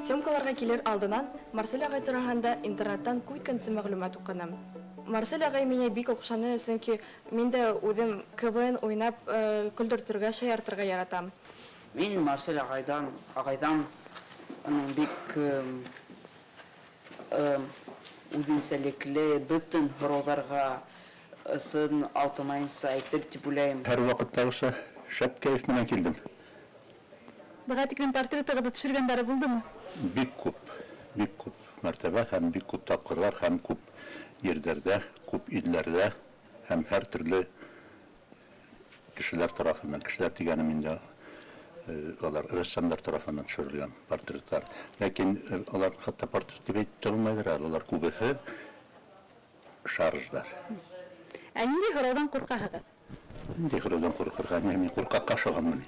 Съемкаларга килер алдынан Марсель агай тураһында интернеттан күп мәгълүмат укыным. Марсель агай миңа бик охшаны, чөнки мин дә үзем КВН уйнап, көлдертергә, шаяртырга яратам. Мин Марсель агайдан аның бик үзенчәлекле бөтен һорауларга ысын алтынайынса әйтер дип уйлайым. Һәрвакыттагыча шәп кәеф менән килдем. Быға тиклем портретыгыҙҙы төшөргәндәре булдымы? Бик күп, бик күп мәртәбә һәм бик күп тапҡырлар һәм күп ерҙәрҙә, күп илләрҙә һәм һәр төрлө кешеләр тарафынан, кешеләр тигәнем инде алар рәссамдар тарафынан төшөрөлгән портреттар. Ләкин алар хатта портрет дип әйтеп тә булмайҙыр әле, алар күбеһе шарждар. Ә ниндәй һорауҙан ҡурҡаһығыҙ? Ниндәй һорауҙан ҡурҡырға? Мин ҡурҡаҡҡа оҡшағанмы ни?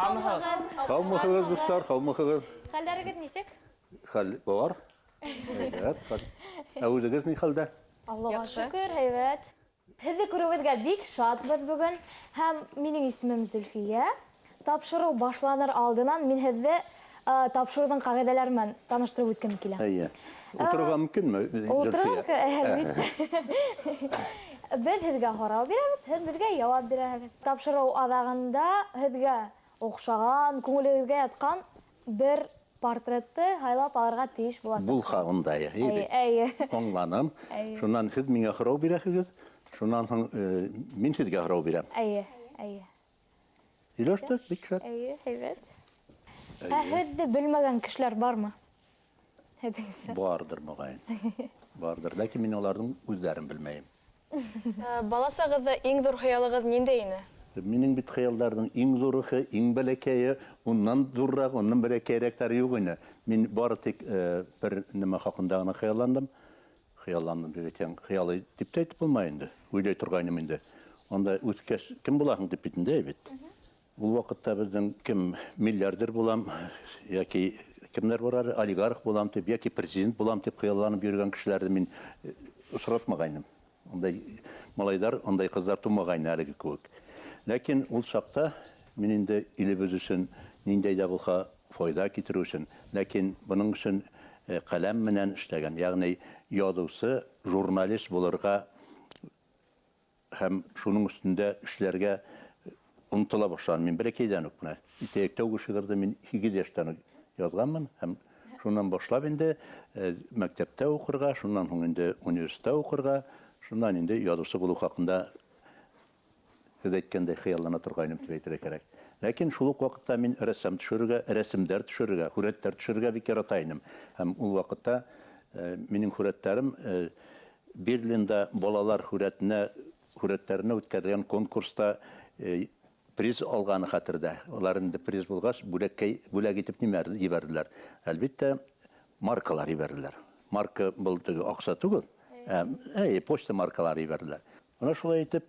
Һаумыһығыҙ. Һаумыһығыҙ, дуҫтар, һаумыһығыҙ. Хәлдәрегеҙ нисек? Хәл бар. Һәйбәт, хәл. Ә үҙегеҙ ни хәлдә? Аллаға шөкөр, һәйбәт. Һеҙҙе күреүебеҙгә бик шатбыҙ бөгөн. Һәм минең исемем Зөлфиә. Тапшырыу башланыр алдынан мин һеҙҙе тапшырыуҙың ҡағиҙәләре менән таныштырып үткем килә. Әйе. Ултырырға мөмкинме, Ултырырға Зөлфиә? Әлбиттә. Беҙ һеҙгә һорау бирәбеҙ, һеҙ беҙгә яуап бирәһегеҙ. Тапшырыу аҙағында һеҙгә оҡшаған, күңелегеҙгә ятҡан бер портретты һайлап алырға тейеш буласаҡ. Булһа ундай, әйе бит? Әйе, әйе. Аңланым. Әйе. Шунан һеҙ миңә һорау бирәһегеҙ, шунан һуң мин һеҙгә һорау бирәм. Әйе, әйе. Һөйләштек, бик шәп. Әйе, һәйбәт. Ә һеҙҙе белмәгән кешеләр бармы? Һеҙҙеңсә? Барҙыр, моғайын. Барҙыр, ләкин мин уларҙың үҙҙәрен белмәйем. Бала сағыҙҙа иң ҙур хыялығыҙ ниндәй ине? Минең бит хыялдарҙың иң ҙурыһы, иң бәләкәйе, унан ҙурыраҡ, унан бәләкәйерәктәре юҡ ине. Мин бары тик бер нәмә хаҡында ғына хыялландым. Хыялландым дип әйтһәң, хыялый тип тә әйтеп булмай инде. Уйлай торғайным инде. Унда үҫкәс кем булаһың тип бит инде, бит. Ул ваҡытта беҙҙең кем миллиардер булам, йәки кемдәр бар әле, олигарх булам тип, йәки президент булам тип хыялланып йөрөгән кешеләрҙе мин осратмағайным. Ундай малайҙар, ундай ҡыҙҙар тыумағайны әлеге кеүек. Ләкин ул саҡта мин инде илебеҙ өсөн ниндәй ҙә булһа файҙа китереү өсөн, ләкин бының өсөн ҡәләм менән эшләгән, йәғни яҙыусы, журналист булырға һәм шуның өҫтөндә эшләргә ынтыла башланым. Мин бәләкәйҙән үк бына итәк тәүге шиғырҙы мин 8 йәштән үк яҙғанмын һәм шунан башлап инде мәктәптә уҡырға, шунан һуң инде университетта уҡырға, шунан инде яҙыусы булыу хаҡында һеҙ әйткәндәй хыяллана торғайным тип әйтергә кәрәк. Ләкин шул уҡ ваҡытта мин рәссам төшөрөргә, рәсемдәр төшөрөргә, һүрәттәр төшөрөргә бик ярата инем. Һәм ул ваҡытта минең һүрәттәрем Берлинда балалар һүрәттәренә үткәрелгән конкурста приз алғаны хәтерҙә. Улар инде приз булғас, бүләк итеп нимә ебәрҙеләр? Әлбиттә, маркалар ебәрҙеләр. Марка был теге аҡса түгел, почта маркалары ебәрҙеләр. Бына шулай итеп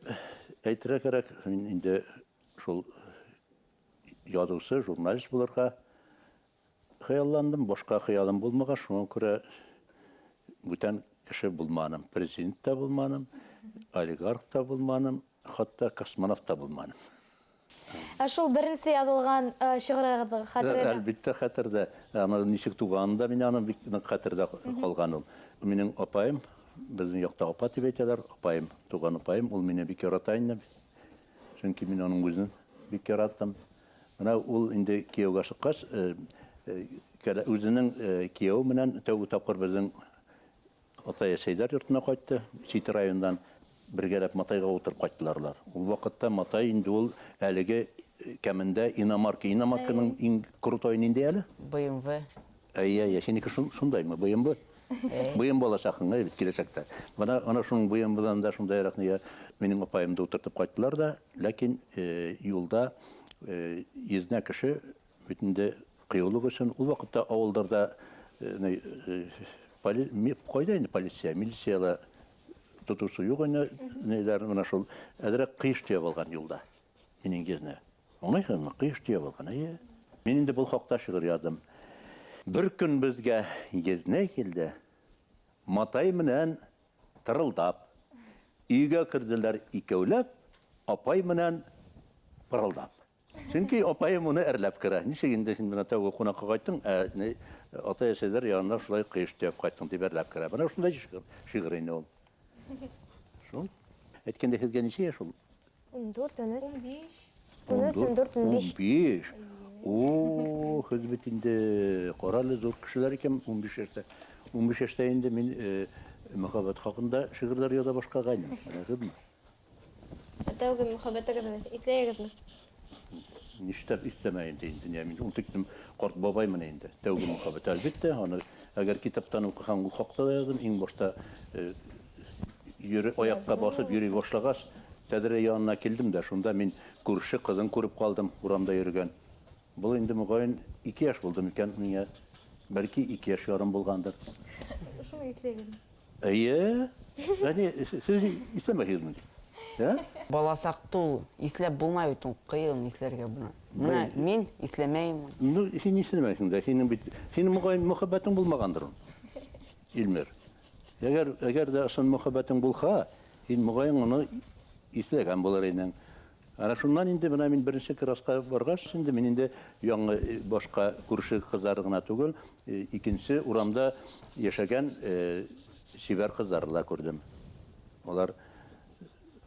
әйтергә кәрәк, мин инде шул яҙыусы, журналист булырға хыялландым. Башҡа хыялым булмағас, шуңа күрә бүтән кеше булманым. Президент та булманым, олигарх та булманым, хатта космонавт та булманым. Ә шул беренсе яҙылған шиғырығыҙ хәтерҙә? Әлбиттә, хәтерҙә. Аны нисек туғанын да мин аны бик ныҡ хәтерҙә ҡалған ул. Минең апайым, беҙҙең яҡта апа тип әйтәләр, апайым, туған апайым, ул мине бик ярата ине. Сөнки мин уның үҙен бик яраттым. Бына ул инде кейәүгә сыҡҡас, үҙенең кейәүе менән тәүге тапҡыр беҙҙең атай-әсәйҙәр йортона ҡайтты, Сит райондан бергәләп Матайға ултырып ҡайттылар улар. Ул ваҡытта Матай инде ул әлеге кәмендә иномарка. Иномарканың иң крутой ниндәй әле? BMW. Әйе, әйе, һинеке шундаймы? BMW? BMW буласаҡһың, әйе бит киләсәктә. Бына ана шуның B M W-дан да шундайыраҡ нигә минең апайымды ултыртып ҡайттылар да, ләкин юлда еҙнә кеше бит инде ҡыйыулыҡ өсөн ул ваҡытта ауылдарҙа ҡайҙа инде полиция, милицияла тотоусы юк ине, ниләр менә шул әзрәк кыеш төяп алган юлда. Минең йөзне. Аңлыйсыңмы? Кыеш төяп алган, әйе. Мин инде бу хакта шигырь яздым. Бер көн безгә езнәй килде. Матай менән тырылдап. Өйгә керделәр икәүләп, апай менән пырылдап. Чөнки апаем моны әрләп керә. Ничек инде син менә тәүге кунакка кайттың, ә ни, атай-әсәйләр янына шулай кыеш төяп кайттың дип әрләп керә. Менә шундай шигырь инде ул. Шул. Әйткәндә һеҙгә нисә яшь ул? 14, 13. 15. 13, 14, 15. 15. О, һеҙ бит инде ҡара әле ҙур кешеләр икән 15 йәштә. 15 йәштә инде мин мөхәббәт хаҡында шиғырҙар яҙа башлағайным. Беләһегеҙме? Тәүге мөхәббәтегеҙҙе иҫләйһегеҙме? Нишләп иҫләмәйем инде, инде мин ул тиклем ҡарт бабаймын инде. Тәүге мөхәббәт әлбиттә, аны әгәр китаптан уҡыһаң, ул хаҡта да яҙҙым. Иң башта йөрө, аяҡҡа баҫып йөрөй башлағас, тәҙрә янына килдем дә, шунда мин күрше ҡыҙын күреп ҡалдым, урамда йөрөгән. Был инде мөғайын 2 йәш булды микән миңә? Бәлки 2 йәш ярым булғандыр. Шуны иҫләйһегеҙме? Эйе. Әни, һеҙ иҫләмәйһегеҙме? Ә? Баласаҡты ул иҫләп булмай бит ул, ҡыйын иҫләргә бына. Бына мин иҫләмәйем. Ну, һин иҫләмәйһең дә, һинең бит, һинең мөғайын мөхәббәтең булмағандыр ул. Илмир. Әгәр ҙә ысын мөхәббәтең булһа, һин мөғайын уны иҫләгән булыр инең. Ана шуннан инде бына мин беренсе классҡа барғас, инде мин инде яңы башҡа күрше ҡыҙҙары ғына түгел, икенсе урамда йәшәгән сибәр ҡыҙҙарҙы ла күрҙем. Улар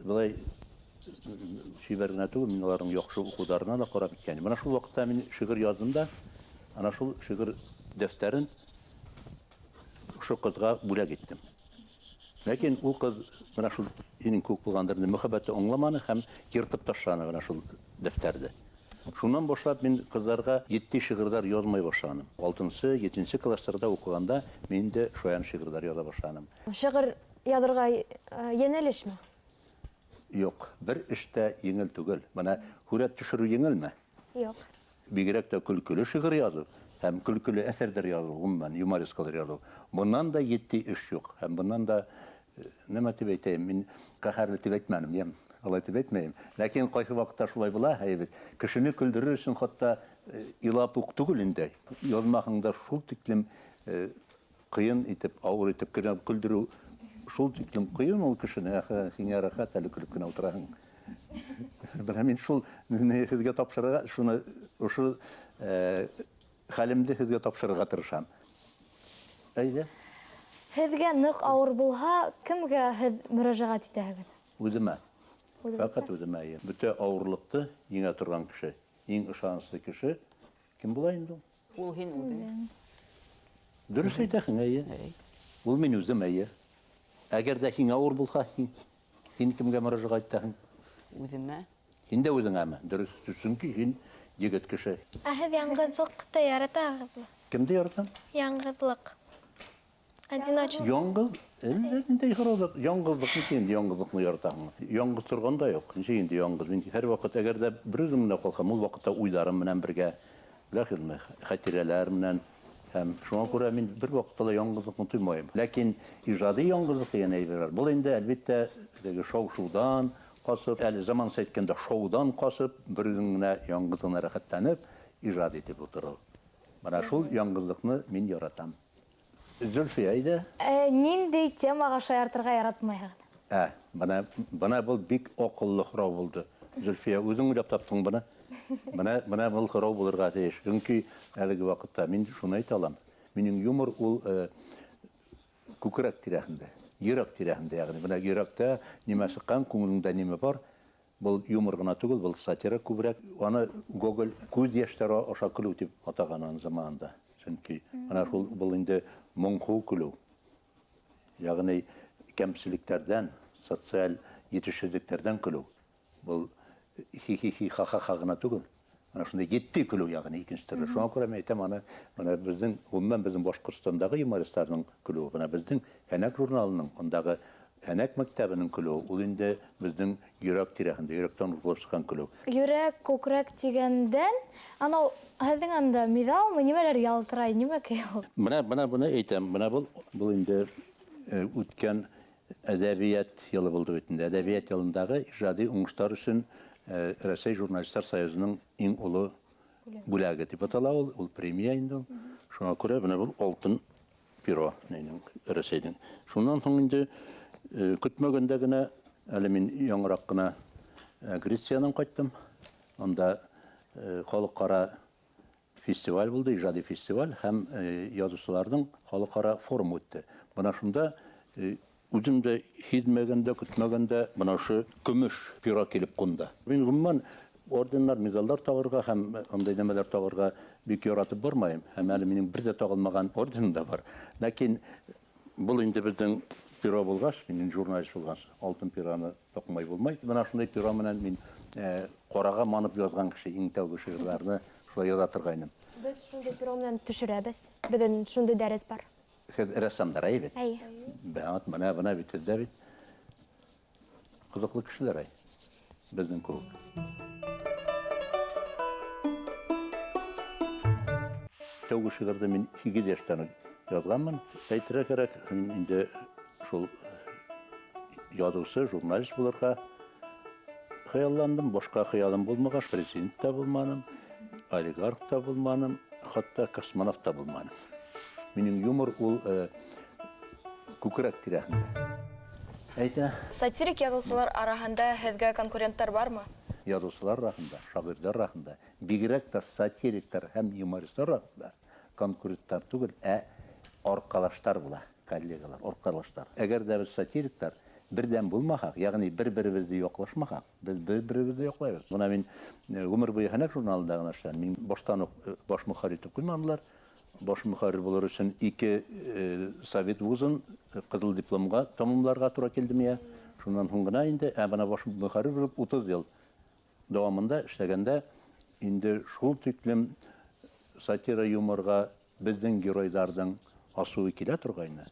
былай сибәр генә түгел, мин уларҙың яҡшы уҡыуҙарына ла ҡарап киткән. Бына шул ваҡытта мин шиғыр яҙҙым да, ана шул шиғыр дәфтәрен ошо ҡыҙға бүләк иттем. Ләкин ул ҡыҙ бына шул һинең күк булғандыр инде мөхәббәтте аңламаны һәм йыртып ташланы бына шул дәфтәрҙе. Шунан башлап мин ҡыҙҙарға етди шиғырҙар яҙмай башланым. Алтынсы, етенсе класстарҙа уҡығанда мин дә шаян шиғырҙар яҙа башланым. Шиғыр яҙырға еңел эшме? Юҡ, бер эш тә еңел түгел. Бына һүрәт төшөрөү еңелме? Юҡ. Бигерәк тә көлкөлө шиғыр яҙыу һәм көлкөлө әҫәрҙәр яҙыу, ғөмүмән, юморескалар яҙыу. Бынан да етди эш юҡ. Һәм бынан да, нәмә тип әйтәйем, мин ҡәһәрле тип әйтмәнем, йәм, алай тип әйтмәйем. Ләкин ҡайһы ваҡытта шулай була, әйбит. Кешене көлдөрөр өсөн хатта илап уҡ түгел инде. Яҙмаһың да шул тиклем ҡыйын итеп, ауыр итеп кенә көлдөрөү шул тиклем ҡыйын ул кешене, әхә, һиңә рәхәт әле көлөп кенә ултыраһың. Бына мин шул һеҙгә тапшырырға, шуны, ошо хәлемде һеҙгә тапшырырға тырышам. Әйҙә. Һеҙгә ныҡ ауыр булһа, кемгә һеҙ мөрәжәғәт итәһегеҙ? Үҙемә. Үҙемә. Фәҡәт үҙемә, эйе. Бөтә ауырлыҡты еңә торған кеше, иң ышаныслы кеше кем була инде ул? Ул һин үҙең. Дөрөҫ әйтәһең, эйе. Эйе. Ул мин үҙем, эйе. Әгәр ҙә һиңә ауыр булһа, һин кемгә мөрәжәғәт итәһең? Үҙемә. Һин дә үҙеңәме? Дөрөҫ, сөнки һин егет кеше. Ә һеҙ яңғыҙлыҡты яратаһығыҙмы? Кемде яратам? Яңғыҙлыҡ. Одиночество. Яңғыҙ? Әллә ниндәй һораулар. Яңғыҙлыҡ нисек инде яңғыҙлыҡны яратаһың? Яңғыҙ торған да юҡ. Нисек инде яңғыҙ? Мин һәр ваҡыт әгәр ҙә бер үҙем генә ҡалһам, ул ваҡытта уйҙарым менән бергә, беләһегеҙме, хәтирәләр менән. Һәм шуңа күрә мин бер ваҡытта ла яңғыҙлыҡны тоймайым. Ләкин ижади яңғыҙлыҡ тигән әйбер бар. Был инде әлбиттә теге шау-шыуҙан ҡасып, әле заманса әйткәндә шоуҙан ҡасып, бер үҙең генә яңғыҙ ғына рәхәтләнеп ижад итеп ултырыу. Бына шул яңғыҙлыҡны мин яратам. Зөлфиә, әйҙә. Ниндәй темаға шаяртырға яратмайһығыҙ? Бына был бик аҡыллы һорау булды. Зөлфиә, үҙең уйлап таптың быны. Бына был һорау булырға тейеш. Сөнки әлеге ваҡытта мин шуны әйтә алам. Минең юмор ул күкрәк тирәһендә, йөрәк тирәһендә, ягъни бына йөрәктә нимә сыҡҡан, күңелеңдә нимә бар, был юмор ғына түгел, был сатира күберәк. Аны Гоголь күҙ йәштәре аша көлөү тип атаған аны заманында. Сөнки бына шул был инде моңһоу көлөү. Ягъни кәмселектәрҙән, социаль етешһеҙлектәрҙән көлөү. Был хи-хи-хи, ха-ха-ха ғына түгел. Ана шундай етди көлөү, ягъни икенсе төрлө. Шуңа күрә мин әйтәм, аны бына беҙҙең, ғөмүмән беҙҙең Башҡортостандағы юмористарҙың көлөүе, бына беҙҙең Һәнәк журналының, ундағы Һәнәк мәктәбенең көлөүе, ул инде беҙҙең йөрәк тирәһендә, йөрәктән урғылып сыҡҡан көлөү. Йөрәк, күкрәк тигәндән, анау һеҙҙең анда миҙалмы, нимәләр ялтырай, нимәкәй ул? Бына, бына быны әйтәм, бына был инде үткән Әдәбият йылы булды бит инде. Әдәбият йылындагы ижади уңышлар өчен Рәсәй журналистлар союзының иң олы бүләге дип атала ул, ул премия инде ул. Шуңа күрә менә бу алтын перо нинең Рәсәйнең. Шуннан соң инде көтмәгәндә генә әле мин яңарак кына Грециядән кайттым. Анда халыкара фестиваль булды, иҗади фестиваль һәм язучыларның халыкара форумы үтте. Менә шунда үзем дә һизмәгәндә, көтмәгәндә менә шушы көмеш перо килеп кунды. Мин гомумән орденнар, медальләр тагырга һәм андый нәмәләр тагырга бик яратып бармыйм. Һәм әле минем бер дә тагылмаган орденым да бар. Ләкин был инде безнең перо булгач, мин журналист булгач, алтын пероны такмай булмай. Менә шундай перо менән мин карага манып язган кеше, иң тәүге шигырьләрне шулай яза торгайным. Без шундый перо белән төшерәбез. Безнең шундый дәрес бар. Һеҙ рәссамдар, әй бит? Әйе. Бәт, менә, менә бит һеҙҙә бит. Ҡыҙыҡлы кешеләр әй. Беҙҙең кеүек. Тәүге шиғырҙы мин 8 йәштән үк яҙғанмын. Әйтергә кәрәк, мин инде шул яҙыусы, журналист булырға хыялландым. Башҡа хыялым булмағас, президент та булманым, олигарх та булманым, хатта космонавт та булманым. Минең юмор ул күкрәк тирәһендә. Әйтә. Сатирик яҙыусылар араһында һеҙгә конкуренттар бармы? Яҙыусылар араһында, шағирҙар араһында, бигерәк тә сатириктар һәм юмористлар араһында конкуренттар түгел, ә арҡалаштар була, коллегалар, арҡалаштар. Әгәр ҙә беҙ сатириктар берҙәм булмаһаҡ, ягъни бер-беребеҙҙе яҡлашмаһаҡ, беҙ бер-беребеҙҙе яҡлайбыҙ. Бына мин ғүмер буйы Һәнәк журналында ғына эшләнем. Мин баштан уҡ баш мөхәррир итеп ҡуйманылар. Баш мөхәррир булыр өсөн 2 совет вузын ҡыҙыл дипломға тамамларға тура килде миңә. Шунан һуң ғына инде, ә бына баш мөхәррир булып 30 йыл дауамында эшләгәндә инде шул тиклем сатира юморға беҙҙең геройҙарҙың асыуы килә торғайны.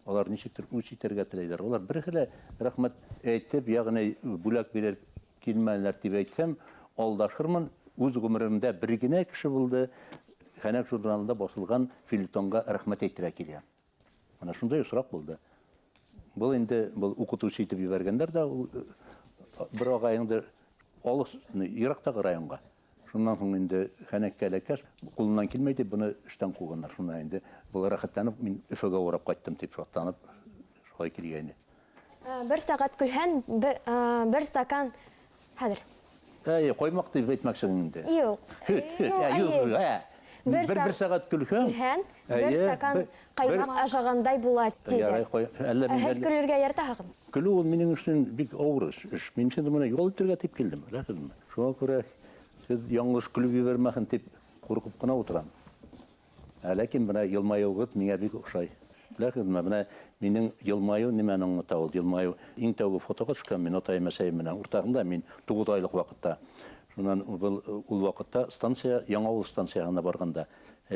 Алар нисектер үс итергә теләйҙәр. Улар бер хилә рәхмәт әйтеп, ягъни бүләк биреп килмәнеләр тип әйтһәм, алдашырмын. Үҙ ғүмеремдә бер генә кеше булды, Һәнәк журналында баҫылған фельетонға рәхмәт әйтергә килгән. Бына шундай осраҡ булды. Был инде был уҡытыусы итеп ебәргәндәр ҙә, ул бер ағайыңды алыҫ, йыраҡтағы районға. Шуннан һуң инде Һәнәккә эләккәс, ҡулынан килмәй тип быны эштән ҡыуғандар. Шуннан инде был рәхәтләнеп мин Өфөгә урап ҡайттым тип шатланып шулай килгәйне. Бер сәғәт көлһән, бер стакан хәҙер. Әй, ҡоймаҡ тип әйтмәксең инде. Юҡ. Һөт, һөт, Юҡ, ә, юҡ, әйе. ә. Бер Бер сәғәт көлһәң, көлһән, бер әйе, стакан бер ҡаймаҡ ашағандай була тиҙәр. Ярай, ҡой, әллә мин Һеҙ әллә көлөргә яратаһығыҙмы? Көлөү ул минең өсөн бик ауыр эш. Эш. Мин инде бына ял итергә тип килдем, беләһегеҙме? Шуңа күрә һеҙ яңылыш көлөп ебәрмәһен тип ҡурҡып ҡына ултырам. Ә ләкин бына йылмайыуығыҙ миңә бик оҡшай. Беләһегеҙме? Бына минең йылмайыу нимәне аңлата ул? Йылмайыу иң тәүге фотоға төшкән мин атайым, әсәйем менән уртағында мин 9 айлыҡ ваҡытта. Шунан ул ваҡытта станция, Яңауыл станцияһына барғанда,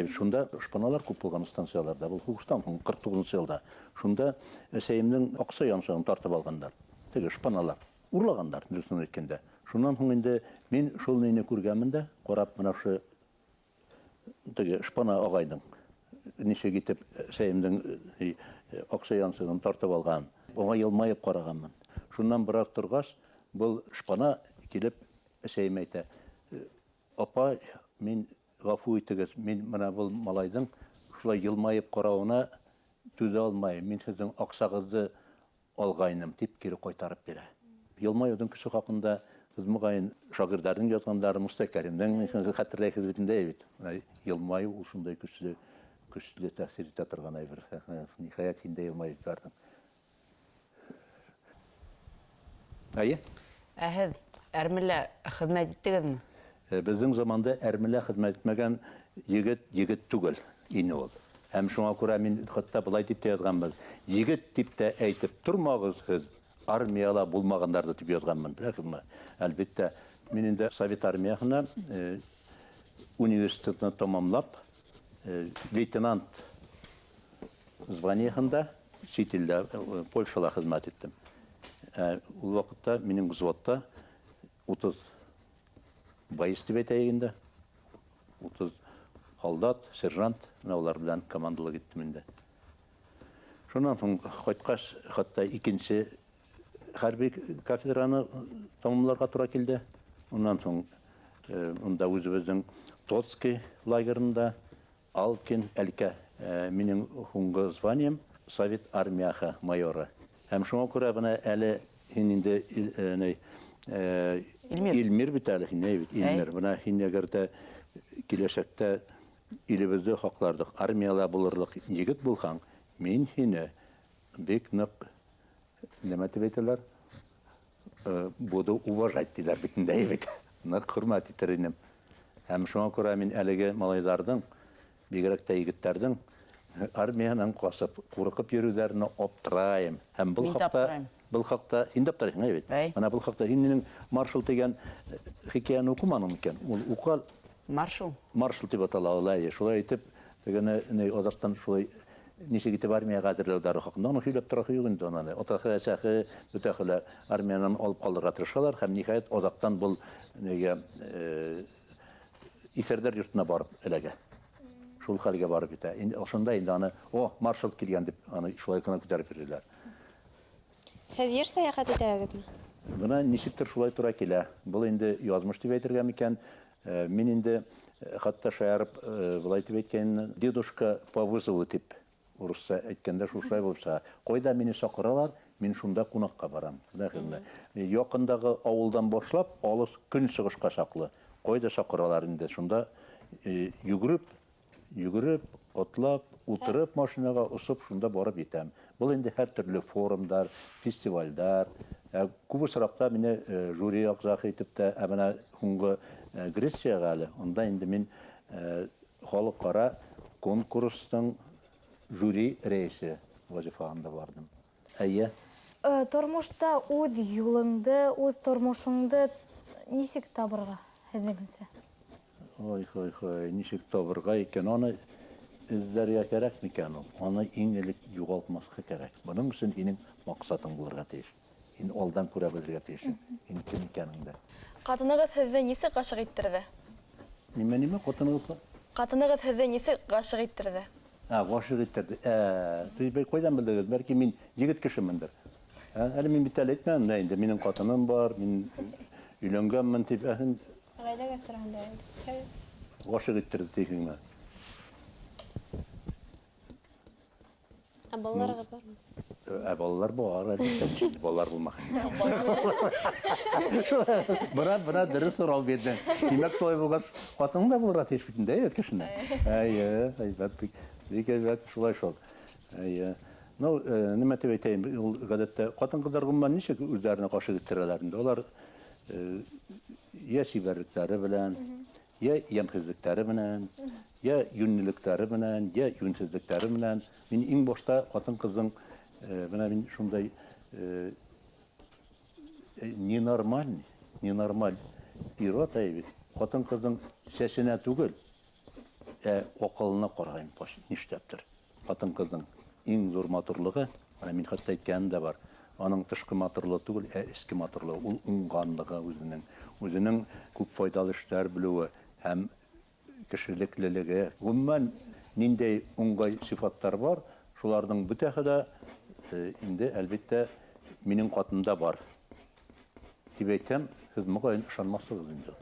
шунда шпаналар күп булған станцияларҙа, был һуғыштан һуң ҡырҡ туғыҙынсы йылда. Шунда әсәйемдең аҡса янсығын тартып алғандар. Теге шпаналар урлағандар, дөрөҫөн әйткәндә. Шунан һуң инде мин шул мине күргәнмен дә, ҡарап менә ошо теге шпана ағайҙың нисек итеп әсәйемдең аҡса янсығын тартып алған. Уға йылмайып ҡарағанмын. Шунан бер аҙ торғас, был шпана килеп әсәйем әйтә: Апай, мин ғәфү итегеҙ, мин бына был малайҙың шулай йылмайып ҡарауына түҙә алмайым, мин һеҙҙең аҡсағыҙҙы алғайным, тип кире ҡайтарып бирә. Йылмайыуҙың көсө хаҡында һеҙ моғайын шағирҙарҙың яҙғандары, Мостай Кәримдең хәтерләйһегеҙ бит инде, бит. Бына йылмайыу ул шундай көслө, көслө тәьҫир итә торған әйбер. Ниһайәт, һин дә йылмайып барҙың. Әйе? Ә һеҙ әрмелә хеҙмәт иттегеҙме? Беҙҙең заманда әрмелә хеҙмәт итмәгән егет, егет түгел ине ул. Һәм шуңа күрә мин хатта былай тип тә яҙғанмын. Егет тип тә әйтеп тормағыҙ һеҙ, армияла булмағандарҙы тип яҙғанмын, беләһегеҙме? Әлбиттә, мин инде Совет армияһына университетны тамамлап, лейтенант званиеһында сит илдә, Польшала хеҙмәт иттем. Ул ваҡытта минең взводта 30 боец тип әйтәйек инде, 30 һалдат, сержант, менә улар белән командалыҡ иттем инде. Шуннан һуң кайткач, хәтта икенче хәрби кафедраны тәмамларга тура килде. Уннан соң унда үзебезнең Тоцкий лагерында Алкин Әлкә минем һуңгы званием Совет армияһы майоры. Һәм шуңа күрә менә әле һин инде ни Илмир. Илмир бит әле һин, әй бит, Илмир. Менә һин әгәр дә киләчәктә илебезне хакларлык, армиялә булырлык егет булһаң, мин һине бик нык нәмә дип әйтәләр? Буду уважать диләр бит инде, әй бит. Нык хөрмәт итер инем. Һәм шуңа күрә мин әлеге малайларның, бигрәк тә егетләрнең армиянең касып, куркып йөрүләренә аптырайым. Һәм был Мин дә хакта, аптырайым. был хакта һин дә аптырайһың, әй бит. Әй. Менә был хакта һин минең Маршал дигән хикәяне укымадың микән? Ул ука Маршал? Маршал дип атала ул, әйе. Шулай итеп, тегене ни азактан шулай ничек итеп армиягә әзерләүләре хакында аны сөйләп торасы юк инде аны. Атасы, әсәһе, бөтәһе лә армиянан алып калырга тырышалар һәм ниһаять азактан был нигә исәрдәр йортына барып эләгә. Шул хәлгә барып җитә. Инде ошонда инде аны, о, маршал килгән дип, аны шулай гына күтәреп йөриләр. Һеҙ йыш сәйәхәт итәгеҙме? Бына ничектер шулай тура килә. Был инде язмыш дип әйтергә микән? Мин инде хатта шаярып былай дип әйткән, дедушка по вызову дип урысча әйткәндә шушылай булып чыга. Кайда мине чакыралар, мин шунда кунакка барам. Беләһезме? Якындагы авылдан башлап, алыс көнчыгышка чаклы. Кайда чакыралар инде, шунда йөгереп, йөгереп, атлап, утырып машинага осып, шунда барып җитәм. Был инде һәр төрле форумдар, фестивальдар. Күп очракта мине жюри әгъзасы итеп тә, ә менә һуңгы Грециягә әле, унда инде мин халыкара конкурсның жюри рәисе вазифаһында бардым. Әйе. Тормошта үҙ юлыңды, үҙ тормошоңдо нисек табырға, һеҙҙеңсә? Ой, хой, хой, ничек табырға икән? Аны эҙләргә кәрәк микән ул? Аны иң элек югалтмаҫҡа кәрәк. Бының өсөн һинең маҡсатың булырға тейеш. Һин алдан күрә белергә тейешһең. Һин кем икәнеңде. Ҡатынығыҙ һеҙҙе нисек ғашиҡ иттерҙе? Нимә, нимә, ҡатынығыҙ? Ҡатынығыҙ һеҙҙе нисек ғашиҡ иттерҙе? Ә, ғашиҡ иттерҙе. Ә, һеҙ бәй ҡайҙан белдегеҙ? Бәлки мин егет кешемендер. Ә, әле мин бит әле әйтмәнем дә инде, минең ҡатыным бар, мин өйләнгәнмен тип, ә һин Ғаиләгә тураһында инде. Ғашиҡ иттерҙе тиһеңме? Ә балаларығыҙ бармы? Ә балалар бар, әлбиттә, балалар булмаһын. Бына, бына дөрөҫ һорау бирҙең. Тимәк, шулай булғас, ҡатының да булырға тейеш бит инде, әйбәт кешене. Әйе, әйбәт, бик, бик әйбәт, шулай шул. Әйе. Ну, нимә тип әйтәйем, ул ғәҙәттә ҡатын-ҡыҙҙар ғөмүмән нисек үҙҙәренә ҡаршы иттерәләр инде. Улар йә сибәрлектәре белән, йә йәмһеҙлектәре менән, йә йүнлелектәре менән, йә йүнһеҙлектәре менән. Мин иң башта ҡатын-ҡыҙҙың, бына мин шундай ненормаль, ненормаль ир-ат әйе бит. Ҡатын-ҡыҙҙың сәсенә түгел, ә аҡылына ҡарайым, нишләптер. Ҡатын-ҡыҙҙың иң ҙур матурлығы, бына мин хатта әйткәнем дә бар, аның тышҡы матурлығы түгел, ә эске матурлығы, ул уңғанлығы үҙенең, үҙенең күп файҙалы эштәр белеүе һәм кешелеклелеге. Ғөмүмән, ниндәй уңғай сифаттар бар, шуларҙың бөтәһе лә, инде, әлбиттә, минең ҡатында бар. Тип әйтһәм, һеҙ моғайын ышанмаҫһығыҙ инде.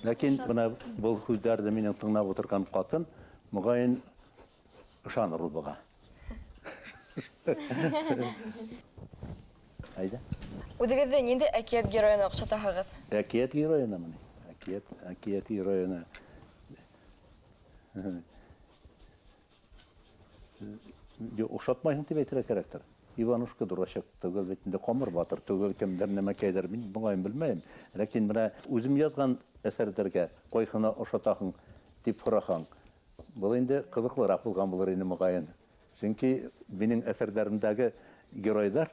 Ләкин бына был һүҙҙәрҙе минең тыңлап ултырған ҡатын моғайын ышаныр ул быға. Әйҙә. Үҙегеҙҙе ниндәй әкиәт геройына оҡшатаһығыҙ? Әкиәт геройынамы ни? Әкиәт, әкиәт геройына. Юҡ, оҡшатмайһың тип әйтергә кәрәктер. Иванушка дурачок түгел бит инде, Ҡамыр батыр түгел, кемдер нәмәкәйҙер, мин моғайын белмәйем. Ләкин бына үҙем яҙған әҫәрҙәргә ҡайһына оҡшатаһың тип һораһаң, был инде ҡыҙыҡлыраҡ булған булыр ине моғайын. Сөнки минең әҫәрҙәремдәге геройҙар,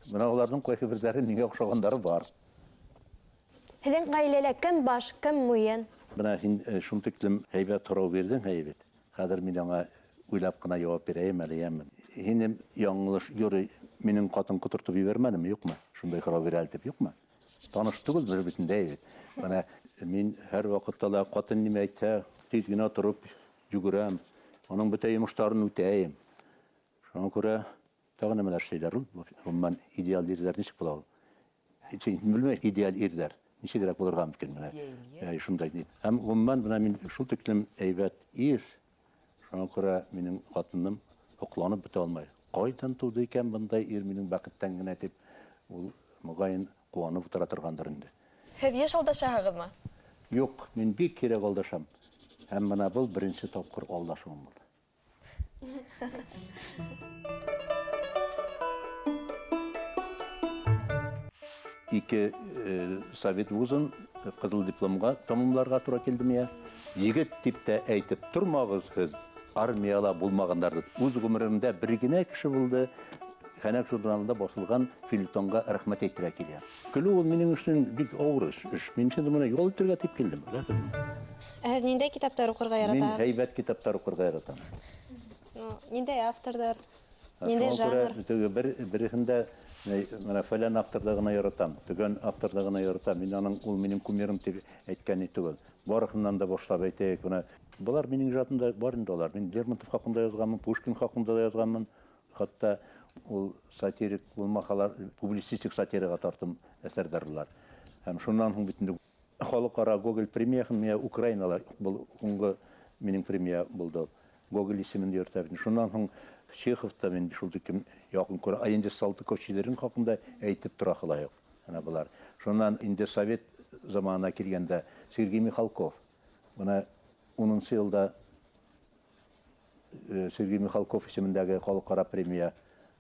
бына уларҙың ҡайһы берҙәре миңә оҡшағандары бар. Һеҙҙең ғаиләлә кем баш, кем муйын? Бына һин шул тиклем һәйбәт һорау бирҙең, һәйбәт. Хәҙер мин аңа уйлап ҡына яуап бирәйем әле, йәме. Һине яңылыш юрый минең ҡатын ҡотортоп ебәрмәнеме, юҡмы? Шундай һорау бирә әле тип, юҡмы? Таныш түгел бер бөтөнләй бит. Бына мин һәр ваҡытта ла ҡатын нимә әйтһә, тиҙ генә тороп йүгерәм. Уның бөтә йомоштарын үтәйем. Шуңа күрә Тағы нәмәләр эшләйләр ул? Гомумән, идеаль ирләр ничек була ул? Син белмәй, идеаль ирләр ничегрәк булырга мөмкин менә. Әй, шундай ни. Һәм гомумән менә мин шул тиклем әйбәт ир, шуңа күрә минем хатыным һокланып бетә алмай. Кайдан туды икән мондай ир минем бәхеттән генә дип, ул мөгаен куанып утыра торгандыр инде. Һеҙ йыш алдашаһығыҙмы? Юк, мин бик һирәк алдашам. Һәм менә был беренче тапкыр алдашуым булды. Ике совет вузын кызыл дипломга тәмамларга туры килде миңа. Егет дип тә әйтеп тормагыз һез, армияла булмаганнар дип. Үз гомеремдә бер генә кеше булды, Хәнәк журналында басылган фельетонга рәхмәт әйтергә килгән. Көлү ул минем өчен бик авыр эш. Эш. Мин инде моны ял итәргә дип килдем. Ә һеҙ ниндәй китаптар уҡырға Мин яратаһығыҙ? һәйбәт китаптар уҡырға яратам. Ну, ниндәй авторҙар? Ниндәй Шуңа күрә жанр? теге бер береһендә менә фәлән авторҙы гына яратам, төгән авторҙы гына яратам. Мин аның ул минем кумирым дип әйткән ни түгел. Барыһыннан да башлап әйтәйек, менә болар минем иҗатымда бар инде алар. Мин Лермонтов хакында язганмын, Пушкин хакында да язганмын. Хатта ул сатирик булмасалар, публицистик сатирага тартым әсәрләр булар. Һәм шуннан һуң бит инде халыкара Гоголь премияһын миңа Украинала был һуңгы минем премия булды. Гоголь исемен йөртә бит. Шуннан һуң Чехов та мин шул тиклем якын күрә. Ә инде Салтыков-Щедрин хакында әйтеп тора юк. Менә болар. Шуннан инде совет заманына килгәндә Сергей Михалков. Менә 10 елда Сергей Михалков исемендәге халыкара премия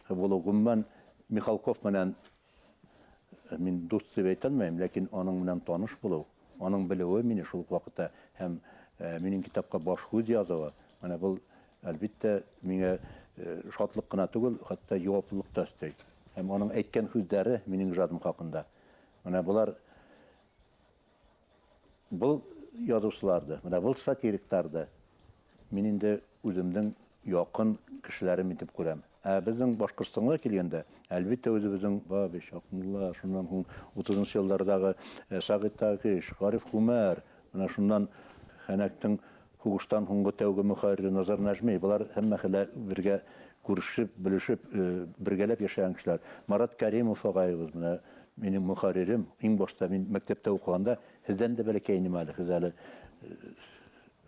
булу. Гомумән, Михалков менән мин дус дип әйтә алмыйм, ләкин аның менән таныш булу, аның белүе мине шул ук вакытта һәм минем китапка баш һүз язуы, менә был, әлбиттә, миңа шатлык кына түгел, хәтта җаваплылык та өсти. Һәм аның әйткән һүзләре минем иҗатым хакында. Менә болар был язучыларды, менә был сатирикларды мин инде үземнең якын кешеләрем итеп күрәм. Ә безнең Башкортстанга килгәндә, әлбиттә, үзебезнең Бабич, Акмулла, шуннан һуң 30 еллардагы Сәгыйть Тагиш, Гариф Гумәр, менә шуннан Хәнәктең һуғыштан һуңгы тәүге мөхәррире Назар Нәжми, болар һәммә хәлә бергә күрешеп, белешеп, бергәләп яшәгән кешеләр. Марат Каримов агайыбыз, менә минем мөхәррирем, иң башта мин мәктәптә укыганда, һеҙҙән дә бәләкәй инем әле, һеҙ әле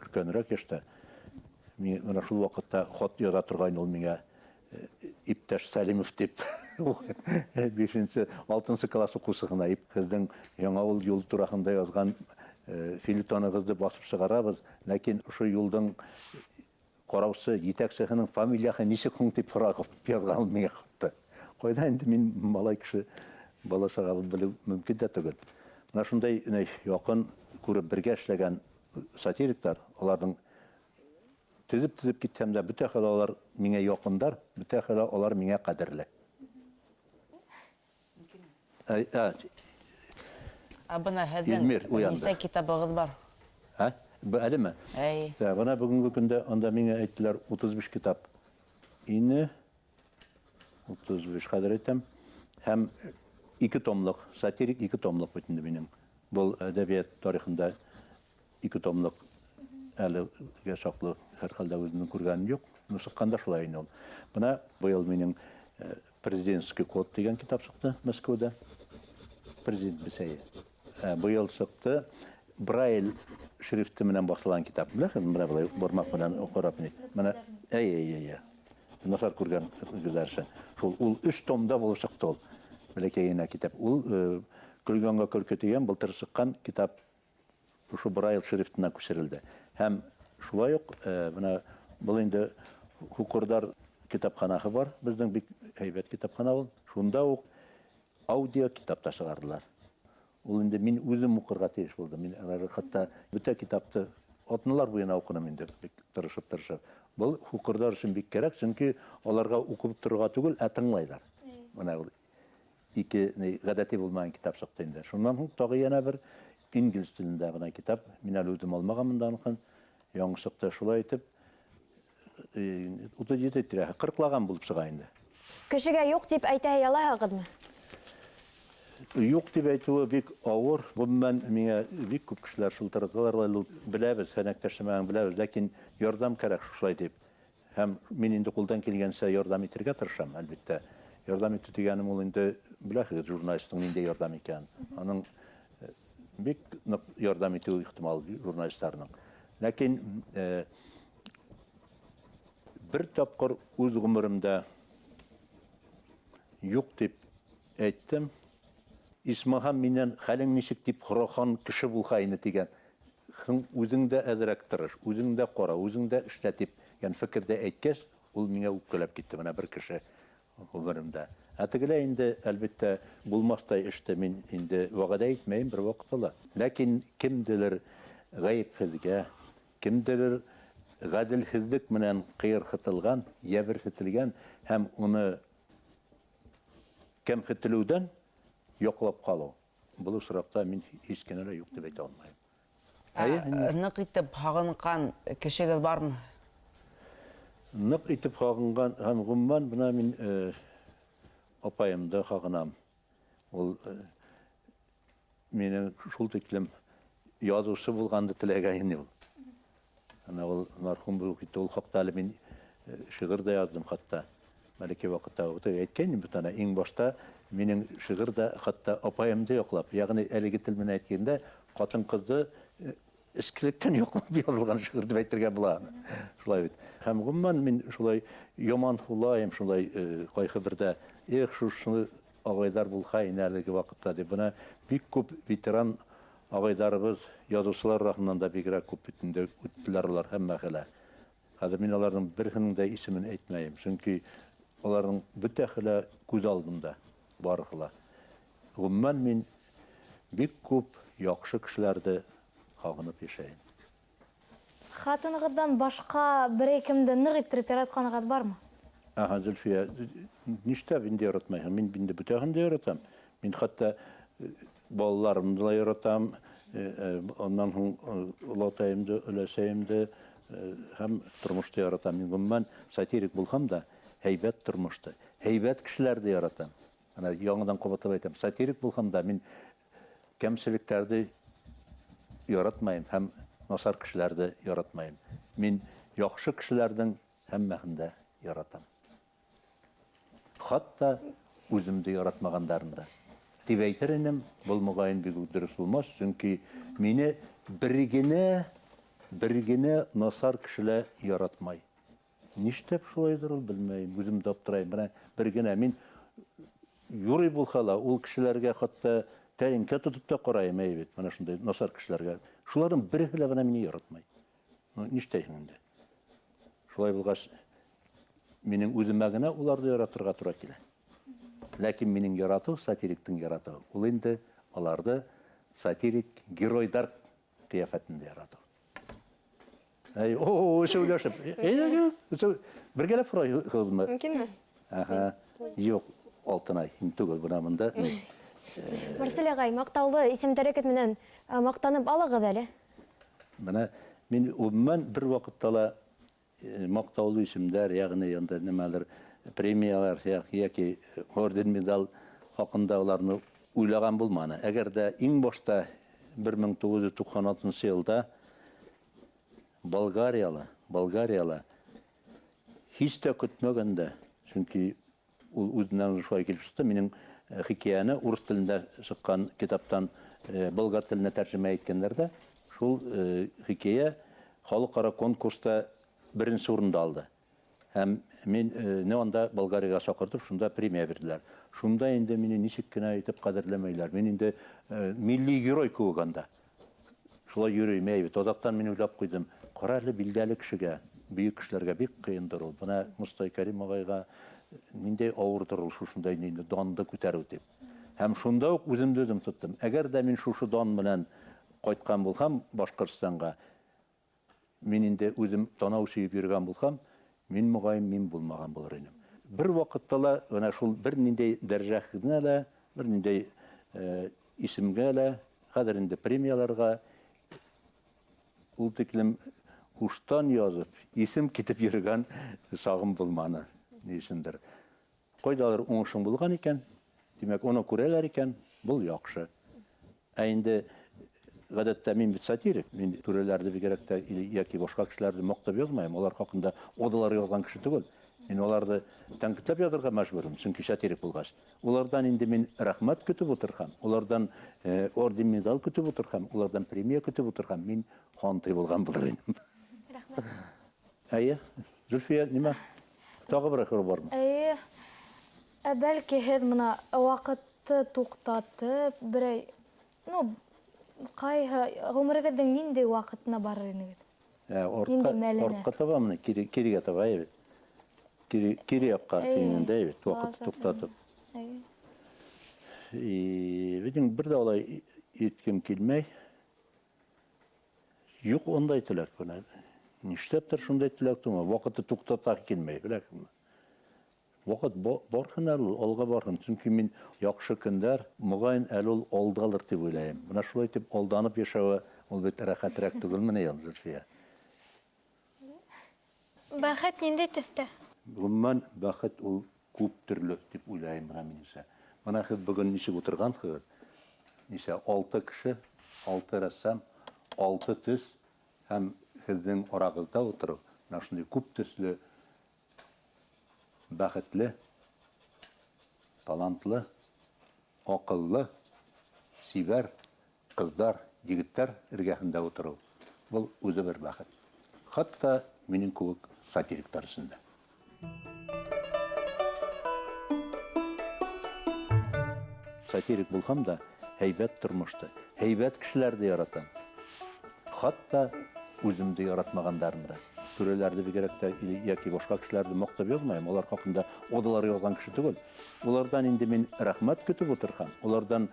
өлкәнрәк яшьтә. Мин менә шул вакытта хат яза торган ул миңа иптәш Сәлимов дип. 5-нче, 6-нчы класс укучы гына һеҙҙең яңа ул юл тураһында язган фельетоныгыҙҙы басып сығарабыҙ, ләкин ошо юлдың ҡараусы етәксеһенең фамилияһы нисек һуң дип һорап язған ул миңа хатты. Ҡайҙа инде мин малай кеше, бала саға белеү мөмкин дә түгел. Менә шундай яҡын күреп бергә эшләгән сатириктар, аларҙың төҙөп-төҙөп китһәм дә, бөтә хәлә алар миңә яҡындар, бөтә хәлә алар миңә ҡәҙерле. Ә бына һеҙҙең Илмир уянды. нисә китабығыҙ бар? Ә? Әлеме? Әй. Ә, бына бөгөнгө көндә анда миңә әйттеләр 35 китап ине. 35 хәҙер әйтәм. Һәм 2 томлыҡ, сатирик 2 томлыҡ бит инде минең. Был әҙәбиәт тарихында 2 томлыҡ әлегә саҡлы һәр хәлдә үҙемдең күргәнем юҡ. Ну, сыҡҡанда шулай ине ул. Бына быйыл минең Президентский код тигән китап сыҡты Мәскәүҙә. Президент бесәйе. Быйыл сыҡты Брайль шрифты менән баҫылған китап. Беләһегеҙме, бына былай бармаҡ менән ҡарап ни. Бына, әй, әй, әй, әй. Насар күргән күҙҙәр. Шул ул 3 томда булып сыҡты ул. Бәләкәй генә китап. Ул Көлгәнгә көлкө тигән былтыр сыҡҡан китап ошо Брайль шрифтына күсерелде. Һәм шулай уҡ, бына был инде һуҡырҙар китапханаһы бар. Беҙҙең бик һәйбәт китапхана ул. Шунда уҡ аудио китап та сығарҙылар. Ул инде мин үҙем уҡырға тейеш булдым. Мин әле хатта бөтә китапты атналар буйына уҡыным инде, бик тырышып-тырышып. Был һуҡырҙар өсөн бик кәрәк, сөнки аларға уҡып торорға түгел, ә тыңлайҙар. Бына ул ике ни, ғәҙәти булмаған китап сыҡты инде. Шунан һуң тағы йәнә бер инглиз телендә генә китап. Мин әле үҙем алмағанмын да уныһын. Яңы сыҡты. Шулай итеп, 37 тирәһе, ҡырҡлаған булып сыға инде. Кешегә юҡ тип әйтә алаһығыҙмы? Юҡ тип әйтеүе бик ауыр. Ғөмүмән, миңә бик күп кешеләр шылтыраталар, ул беләбеҙ, һәнәктәшләмәгән беләбеҙ, ләкин ярҙам кәрәк шулай тип. Һәм мин инде кулдан килгәнчә ярдәм итергә тырышам, әлбиттә. Ярдәм итү дигәнем ул инде, беләһегез, журналистның нинди ярдәм икәнен. Аның бик нык ярдәм итүе ихтимал журналистларның. Ләкин бер тапкыр үз гомеремдә юк дип әйттем. Исмаһам миннән хәлең ничек дип һорахан кеше булһа ине дигән. Һең үзең дә әзрәк тырыш, үзең дә кара, үзең дә эшлә дип дигән фикердә әйткәч, ул миңа үпкәләп китте. Менә бер кеше гомеремдә. Ә тегеләй инде, әлбиттә, булмастай эште мин инде вәгъдә итмәйем бер вакытта ла. Ләкин кемделер гаепһезгә, кемделер гаделһезлек менән кыерһытылган, йәберһетелгән һәм уны кәмһетелүдән яклап калу. Был очракта мин һич кенә лә юк дип әйтә алмайым. Әйе, Ә, нык итеп һагынкан кешегез бармы? Нык итеп һагынган һәм гомумән менә мин апаемды һагынам. Ул мине шул тиклем язучы булганды теләгән инде ул. Ана ул мәрхүм булып китте. Ул хакта әле мин шигырь дә яздым хатта. Бәләкәй вакытта ук әйткән бит ана иң башта минем шигырь дә хатта апаемды яклап, ягъни әлеге тел белән әйткәндә, хатын-кызны эчкелектән яклап язылган шигырь дип әйтергә була аны. Шулай бит. Һәм гомумән мин шулай яман хулаем, шулай кайсы бердә, эх, шушы агайлар булһа инде әлеге вакытта дип. Менә бик күп ветеран агайларыбыз, язучылар арасыннан да бигрәк күп бит инде үттеләр алар һәммә хәлә. Хәзер мин аларның берһенең дә исемен әйтмәйем, чөнки аларның бөтә хәлә күз алдында барысы ла. Гомумән мин бик күп яхшы кешеләрде һагынып яшәйм. Хатыныгыздан башка берәй кемде нык иттереп яратканыгыз бармы? Ага, Зөлфия, нишләп инде яратмайһың? Мин инде бөтәһен дә яратам. Мин хәтта балаларымны да яратам, аннан һуң олатаемды, өләсәемде һәм тормышты яратам. Мин гомумән сатирик булһам да, һәйбәт тормышты, һәйбәт кешеләрде яратам. Ана яңадан кабатлап әйтәм, сатирик булһам да, мин кәмселектәрде яратмайым һәм насар кешеләрде яратмайым. Мин яхшы кешеләрнең һәммәһен дә яратам. Хатта үземде яратмагандарын да. Дип әйтер инем, был мөгаен бик үк дөрес булмас, чөнки мине бер генә, бер генә насар кешеләр яратмай. Нишләп шулайдыр ул, белмәйм, үзем дә аптырайм. Менә бер генә мин юрый булһа ла, ул кешеләргә хатта тәлинкә тотып та карайым, әй бит, менә шундай насар кешеләргә. Шуларның бере лә генә мине яратмай. Ну, нишләйһең инде? Шулай булгач, минең үземә генә уларны яратырга тура килә. Ләкин минең ярату, сатириктың яратуы, ул инде аларны сатирик геройдар кыяфәтендә ярату. Әй, о, сөйләшеп. Әйдәгез, бергәләп сорайыгызмы? Мөмкинме? Ага. Юк, Алтынай, һин түгел, бына монда. Марсель агай, мактаулы исемдәрегез менән мактанып алыгыз әле. Менә мин гомумән бер вакытта ла мактаулы исемдәр, ягъни анда нимәлер премияләр яки орден, медаль хакында аларны уйлаган булманы. Әгәр дә иң башта 1996 елда Болгариялы һич тә көтмәгәндә, чөнки ул үзеннән шулай килеп чыкты, минем хикәяне урыс телендә чыккан китаптан болгар теленә тәрҗемә иткәннәр дә, шул хикәя халыкара конкурста беренче урында алды. Һәм мин не анда Болгариягә чакыртып, шунда премия бирделәр. Шунда инде мине ничек кенә итеп кадерләмәйләр. Мин инде милли герой кебек анда. Шулай йөрим, әй бит. Азактан мин уйлап куйдым. Кара әле билгеле кешегә, бөек кешеләргә бик кыендыр ул. Менә Мостай Кәрим агайга ниндәй авырдыр ул шушындай инде данды күтәрү дип. Һәм шунда ук үземне үзем тоттым. Әгәр дә мин шушы дан белән кайткан булсам Башкортстанга, мин инде үзем танау сөеп йөргән булсам, мин мөгаен мин булмаган булыр идем. Бер вакытта ла менә шул бер ниндәй дәрәҗәгә лә, бер ниндәй исемгә лә, хәзер инде премияләргә ул тиклем һуштан язып, исем китеп йөргән сагым булманы, ни өчендер. Кайдалыр уңышың булган икән, димәк, уны күрәләр икән, бул яхшы. Ә инде Гадәттә мин бит сатирик, мин түрәләрне бигрәк тә яки башка кешеләрне мактап язмыйм, алар хакында одалар язган кеше түгел. Мин аларны тәнкыйтьләп язырга мәҗбүрмен, чөнки сатирик булгач. Улардан инде мин рәхмәт көтеп утырһам, улардан орден медаль көтеп утырһам, улардан премия көтеп утырһам, мин хантый булган булыр идем. Рәхмәт. Әйе, Зөлфия, нимә? Тагы бер сорау бармы? Әйе. Ә бәлки һеҙ мына ваҡытты туҡтатып, берәй, ну, ҡайһы ғүмерегеҙҙең ниндәй ваҡытына барыр инегеҙ? Ә, артҡа, Ниндәй мәленә? артҡа таба мына, кире, кирегә таба, әйе бит. Кире, кире яҡҡа тигәндә, әйе бит, ваҡытты туҡтатып. Әйе. И, беҙҙең бер ҙә улай иткем килмәй. Юҡ ундай теләк бына. Нишләптер шундай теләк тыума. Ваҡытты туҡтата килмәй, беләһеңме? Ваҡыт барһын әле ул, алға барһын. Сөнки мин яҡшы көндәр, моғайын әле ул алдалыр тип уйлайым. Бына шулай итеп алданып йәшәүе ул бит рәхәтрәк түгелме ни, Зөлфиә? Бәхет ниндәй төҫтә? Ғөмүмән, бәхет ул күп төрлө тип уйлайым бына минеңсә. Бына һеҙ бөгөн нисек ултырғанһығыҙ? Нисә? 6 кеше, 6 рәссам, 6 төҫ һәм һеҙҙең арағыҙҙа ултырыу. Бына шундай күп төҫлө бәхетле, талантлы, аҡыллы, сибәр ҡыҙҙар, егеттәр эргәһендә ултырыу. Был үҙе бер бәхет. Хатта минең кеүек сатириктар өсөн дә. Сатирик булһам да, һәйбәт тормошто, һәйбәт кешеләрҙе яратам. Хатта үҙемде яратмағандарын да. Түрәләрҙе бигерәк тә яки башҡа кешеләрҙе маҡтап яҙмайым. Улар хаҡында одалар яҙған кеше түгел. Уларҙан инде мин рәхмәт көтөп ултырһам, уларҙан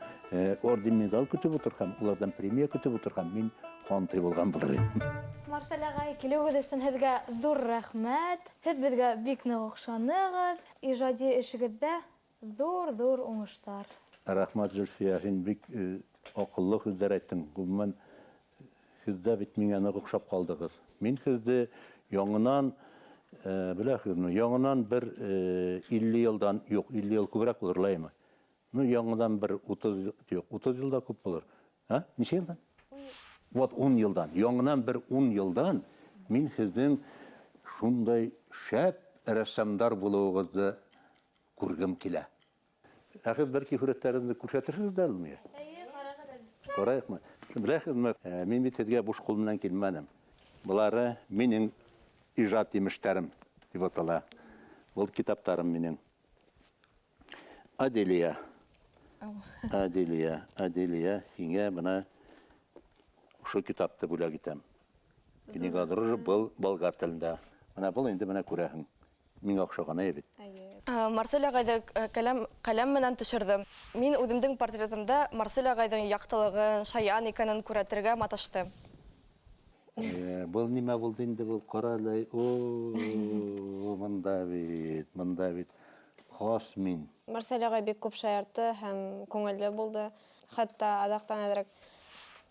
орден медаль көтөп ултырһам, уларҙан премия көтөп ултырһам, мин хантый булған булыр инем. Марсель ағай, килеүегеҙ өсөн һеҙгә ҙур рәхмәт. Һеҙ беҙгә бик ныҡ оҡшанығыҙ. Ижади эшегеҙҙә ҙур-ҙур уңыштар. Рәхмәт, Зөлфиә, һин бик аҡыллы һүҙҙәр әйттең. Ғөмүмән, һеҙ ҙә бит миңә ныҡ оҡшап ҡалдығыҙ. Мин һеҙҙе яңынан, беләһегеҙме, яңынан бер 50 йылдан, юҡ, 50 йыл күберәк булыр, лаймы? Ну, яңынан бер 30, юҡ, 30 йыл да күп булыр. А? Нисә йылдан? Вот 10 йылдан. Яңынан бер 10 йылдан мин һеҙҙең шундай шәп рәссамдар булыуығыҙҙы күргем килә. Ә һеҙ бәлки һүрәттәрегеҙҙе күрһәтерһегеҙ ҙә әле миңә? Эйе, ҡарағыҙ әле. Ҡарайыҡмы? Беләһегеҙме, мин бит һеҙгә буш ҡул менән килмәнем. Былары минең ижад емештәрем тип атала. Был китаптарым минең. Аделия. Аделия, Аделия, һиңә бына ошо китапты бүләк итәм. Книга дружбы был болгар телендә. Бына был инде бына күрәһең. Миңә оҡшаған әйбит. Марсель ағайҙы ҡәләм менән төшөрҙөм. Мин үҙемдең портретымда Марсель ағайҙың яҡтылығын, шаян икәнен күрһәтергә маташтым. Был нимә булды инде был? Ҡара әле. О, мында бит, мында бит. Хас мин. Марсель ағай бик күп шаяртты һәм күңелле булды. Хатта аҙаҡтан әҙерәк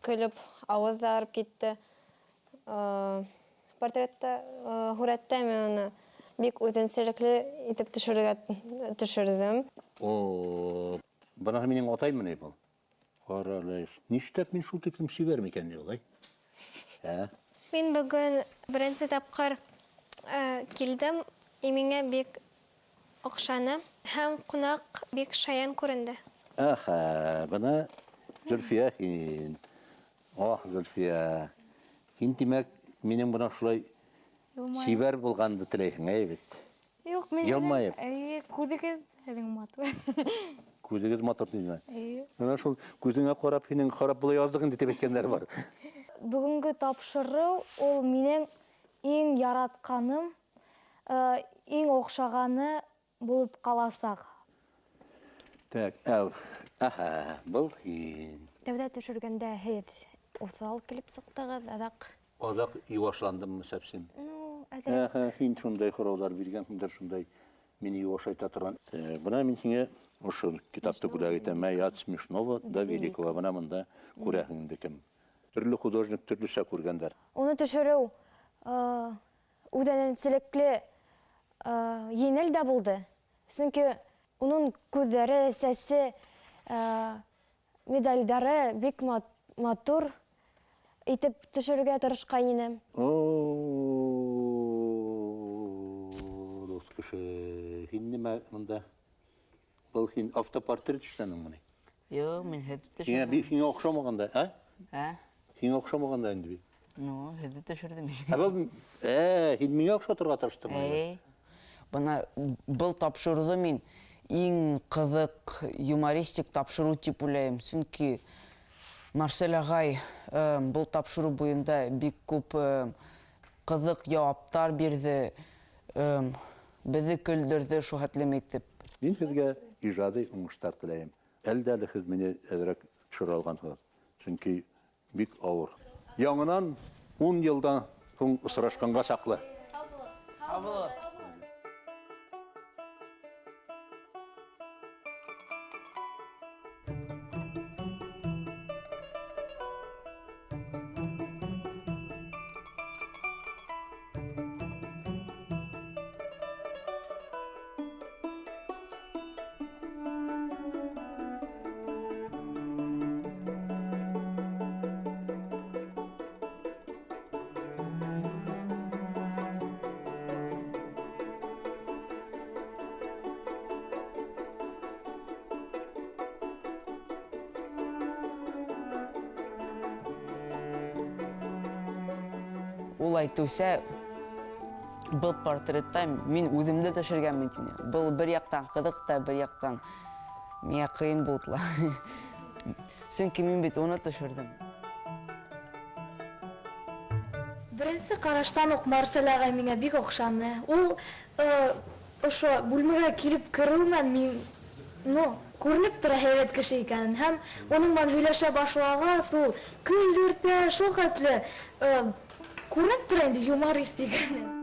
көлөп ауыҙ ҙа арып китте. Портретта, һүрәттә мин уны бик үҙенсәлекле итеп төшөрҙөм. О, бына минең атаймы ни был? Ҡара әле. Нишләп мин шул тиклем сибәр микән ни улай? Ә? Мин бөгөн беренсе тапҡыр килдем, и миңә бик оҡшаны һәм ҡунаҡ бик шаян күренде. Аха, бына Зөлфиә һин. Ох, Зөлфиә. Һин тимәк минең бына шулай Йылмайып. сибәр булғанды теләйһең, әй бит? Юҡ, мин Йылмайып. Эйе, күҙегеҙ һеҙҙең матур. Күҙегеҙ матур тиҙме? Эйе. Бына шул күҙеңә ҡарап, һинең харап була яҙҙыҡ инде тип әйткәндәр бар. Бөгөнгө тапшырыу ул минең иң яратҡаным, иң оҡшағаны булып ҡаласаҡ. Так, әү, аха, был һин. Тәүҙә төшөргәндә һеҙ уҫал килеп сыҡтығыҙ, аҙаҡ. Аҙаҡ йыуашландыммы сәпсем? Ну, әҙерәк. Аха, һин шундай һорауҙар биргәнһеңдер, шундай мине йыуашайта торған. Бына мин һиңә ошо китапты бүләк итәм. Әй, от смешного до великого. Бына бында күрәһең инде кем. Төрлө художник төрлөсә күргәндәр. Уны төшөрөү, үҙенсәлекле, еңел дә булды. Сөнки уның күҙҙәре, сәсе, медальдары бик матур. итеп төшөрөргә тырышҡан инем. О, дус кеше, һин нимә монда? Был һин автопортрет эшләнеңмени? Юҡ, мин һеҙҙе Һиңә төшөрҙөм. бик һиңә оҡшамаған да, ә? Ә? Һиңә оҡшамаған да инде бит. Ну, һеҙҙе төшөрҙөм. Ә был, ә, һин миңә оҡшатырға тырыштыңмы? Эй. Бына был тапшырыуҙы мин иң ҡыҙыҡ юмористик тапшырыу тип уйлайым. Сөнки Марсель ағай был тапшырыу буйында бик күп ҡыҙыҡ яуаптар бирҙе, беҙҙе көлдөрҙө шул хәтлем итеп. Мин һеҙгә ижади уңыштар теләйем. Әле дә әле һеҙ мине әҙерәк төшөрә алғанһығыҙ. Сөнки бик ауыр. Яңынан 10 йылдан һуң осрашҡанға саҡлы. Һау булығыҙ. Ул әйтеүсә, был портретта мин үҙемде төшөргәнмен тине. Был бер яҡтан ҡыҙыҡ та, бер яҡтан миңә ҡыйын булды ла. Сөнки мин бит уны төшөрҙөм. Беренсе ҡараштан уҡ Марсель ағай миңә бик оҡшаны. Ул ошо бүлмәгә килеп кереү менән мин, ну, күренеп тора һәйбәт кеше икәнен. Һәм уның менән һөйләшә башлағас, ул көлдөртә, шул хәтле күренеп тора инде юморист икәнен.